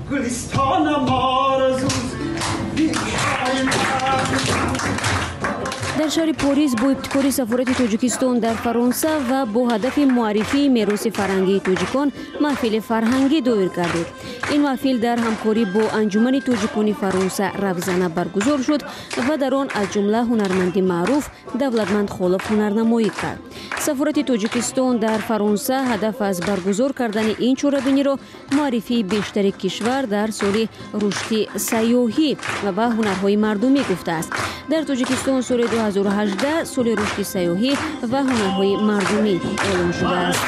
Гулистонам орзуст. Дар шаҳри Порис бо ибтикори сафорати Тоҷикистон дар Фаронса ва бо ҳадафи муаррифии мероси фарҳангии тоҷикон маҳфили фарҳангӣ доир гардид. Ин маҳфил дар ҳамкорӣ бо Анҷумани тоҷикони Фаронса «Равзана» баргузор шуд ва дар он аз ҷумла ҳунарманди маъруф Давлатманд Холов ҳунарнамоӣ кард. Сафорати Тоҷикистон дар Фаронса ҳадаф аз баргузор кардани ин чорабиниро муаррифии бештари кишвар дар соли рушди сайёҳӣ ва ҳунарҳои мардумӣ гуфтааст. Дар Тоҷикистон соли 2018 соли рушди сайёҳӣ ва ҳунарҳои мардумӣ эълон шудааст.